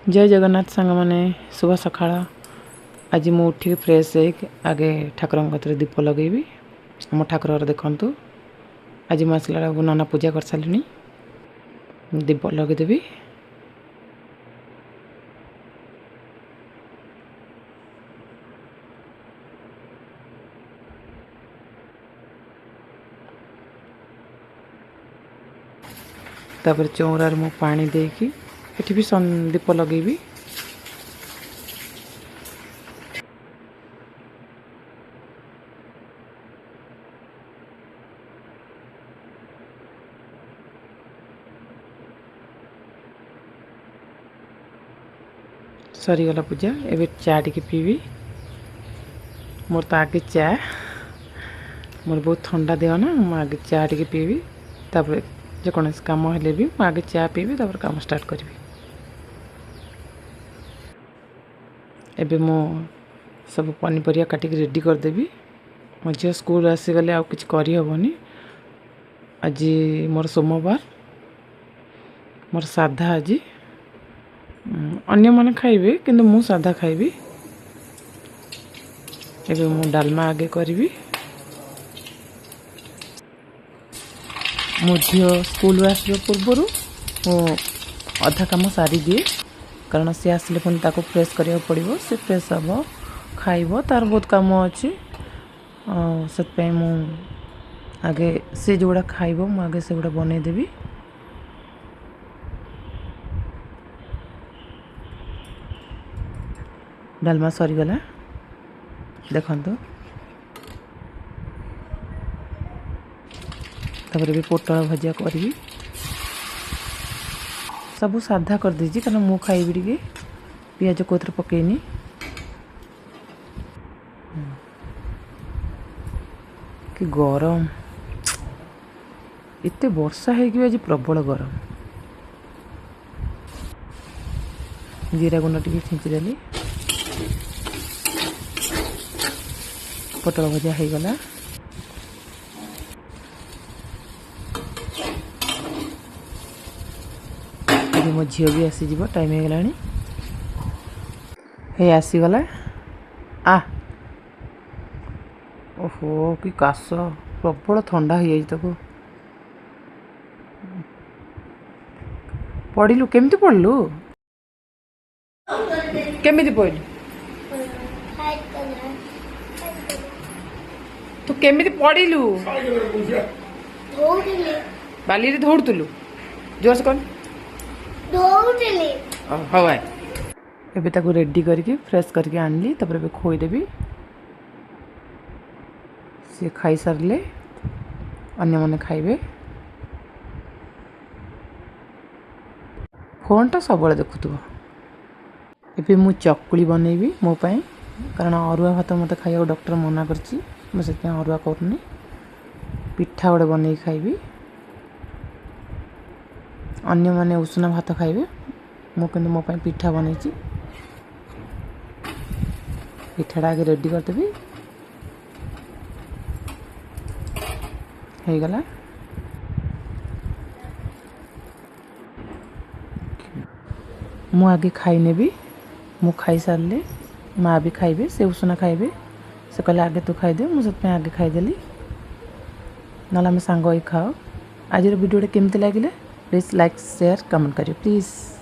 ଜୟ ଜଗନ୍ନାଥ ସାଙ୍ଗମାନେ, ଶୁଭ ସକାଳ। ଆଜି ମୁଁ ଉଠିକି ଫ୍ରେଶ୍ ହେଇକି ଆଗେ ଠାକୁରଙ୍କ କତିରେ ଦୀପ ଲଗେଇବି। ଆମ ଠାକୁର ଘର ଦେଖନ୍ତୁ, ଆଜି ମୁଁ ଆସିଲା ବେଳକୁ ନନା ପୂଜା କରିସାରିଲିଣି। ଦୀପ ଲଗେଇଦେବି। ତାପରେ ଚଉଁରାରେ ମୁଁ ପାଣି ଦେଇକି ଏଠି ବି ଦୀପ ଲଗେଇବି। ସରିଗଲା ପୂଜା, ଏବେ ଚା ଟିକେ ପିଇବି। ମୋର ତ ଆଗେ ଚା, ମୋର ବହୁତ ଥଣ୍ଡା ଦେହ ନା, ମୁଁ ଆଗେ ଚା ଟିକେ ପିଇବି, ତାପରେ ଯେକୌଣସି କାମ ହେଲେ ବି ମୁଁ ଆଗେ ଚା ପିଇବି, ତାପରେ କାମ ଷ୍ଟାର୍ଟ କରିବି। ଏବେ ମୁଁ ସବୁ ପନିପରିବା କାଟିକି ରେଡ଼ି କରିଦେବି। ମୋ ଝିଅ ସ୍କୁଲ ଆସିଗଲେ ଆଉ କିଛି କରିହେବନି। ଆଜି ମୋର ସୋମବାର, ମୋର ସାଧା ଆଜି। ଅନ୍ୟମାନେ ଖାଇବେ କିନ୍ତୁ ମୁଁ ସାଧା ଖାଇବି। ଏବେ ମୁଁ ଡାଲମା ଆଗେ କରିବି। ମୋ ଝିଅ ସ୍କୁଲରୁ ଆସିବା ପୂର୍ବରୁ ମୁଁ ଅଧା କାମ ସାରିଦିଏ, କାରଣ ସିଏ ଆସିଲେ ପୁଣି ତାକୁ ଫ୍ରେଶ୍ କରିବାକୁ ପଡ଼ିବ। ସେ ଫ୍ରେଶ୍ ହେବ, ଖାଇବ, ତାର ବହୁତ କାମ ଅଛି। ଆଉ ସେଥିପାଇଁ ମୁଁ ଆଗେ ସେ ଯେଉଁଗୁଡ଼ା ଖାଇବ ମୁଁ ଆଗେ ସେଗୁଡ଼ା ବନେଇଦେବି। ଡାଲମା ସରିଗଲା ଦେଖନ୍ତୁ। ତାପରେ ବି ପୋଟଳ ଭଜା କରିବି। ସବୁ ସାଧା କରିଦେଇଛି, କାରଣ ମୁଁ ଖାଇବି ଟିକେ, ପିଆଜ କୋଉଥିରେ ପକେଇନି। କି ଗରମ, ଏତେ ବର୍ଷା ହେଇକି ବି ଆଜି ପ୍ରବଳ ଗରମ। ଜିରା ଗୁଣ୍ଡ ଟିକେ ଛିଞ୍ଚିଦେଲି। ପୋଟଳ ଭଜା ହେଇଗଲା। ଏବେ ମୋ ଝିଅ ବି ଆସିଯିବ, ଟାଇମ୍ ହେଇଗଲାଣି। ହେଇ ଆସିଗଲା। ଆ ଓହୋ, କି କାଶ, ପ୍ରବଳ ଥଣ୍ଡା ହେଇଯାଇଛି ତାକୁ। ପଡ଼ିଲୁ? କେମିତି ପଡ଼ିଲୁ? କେମିତି ପଡ଼ିଲୁ ତୁ? କେମିତି ପଡ଼ିଲୁ? ବାଲିରେ ଧଉଡ଼ୁଥିଲୁ? ଜୋରସେ କଣ? ହଉ, ଏବେ ତାକୁ ରେଡ଼ି କରିକି ଫ୍ରେଶ୍ କରିକି ଆଣିଲି। ତାପରେ ଏବେ ଖୋଇଦେବି। ସିଏ ଖାଇସାରିଲେ ଅନ୍ୟମାନେ ଖାଇବେ। ଫୋନ୍ଟା ସବୁବେଳେ ଦେଖୁଥିବ। ଏବେ ମୁଁ ଚକୁଳି ବନେଇବି ମୋ ପାଇଁ, କାରଣ ଅରୁଆ ଭାତ ମୋତେ ଖାଇବାକୁ ଡକ୍ଟର ମନା କରିଛି। ମୁଁ ସେଥିପାଇଁ ଅରୁଆ କରୁନି, ପିଠା ଗୋଟେ ବନେଇକି ଖାଇବି। ଅନ୍ୟମାନେ ଉଷୁନା ଭାତ ଖାଇବେ, ମୁଁ କିନ୍ତୁ ମୋ ପାଇଁ ପିଠା ବନେଇଛି। ପିଠାଟା ଆଗେ ରେଡ଼ି କରିଦେବି। ହେଇଗଲା। ମୁଁ ଆଗେ ଖାଇନେବି। ମୁଁ ଖାଇସାରିଲେ ମା ବି ଖାଇବେ, ସେ ଉଷୁନା ଖାଇବେ। ସେ କହିଲେ ଆଗେ ତୁ ଖାଇଦେ, ମୁଁ ସେଥିପାଇଁ ଆଗେ ଖାଇଦେଲି, ନହେଲେ ଆମେ ସାଙ୍ଗ ହେଇକି ଖାଅ। ଆଜିର ଭିଡ଼ିଓଟା କେମିତି ଲାଗିଲା ପ୍ଲିଜ୍ ଲାଇକ୍, ସେୟାର, କମେଣ୍ଟ କରିବେ ପ୍ଲିଜ୍।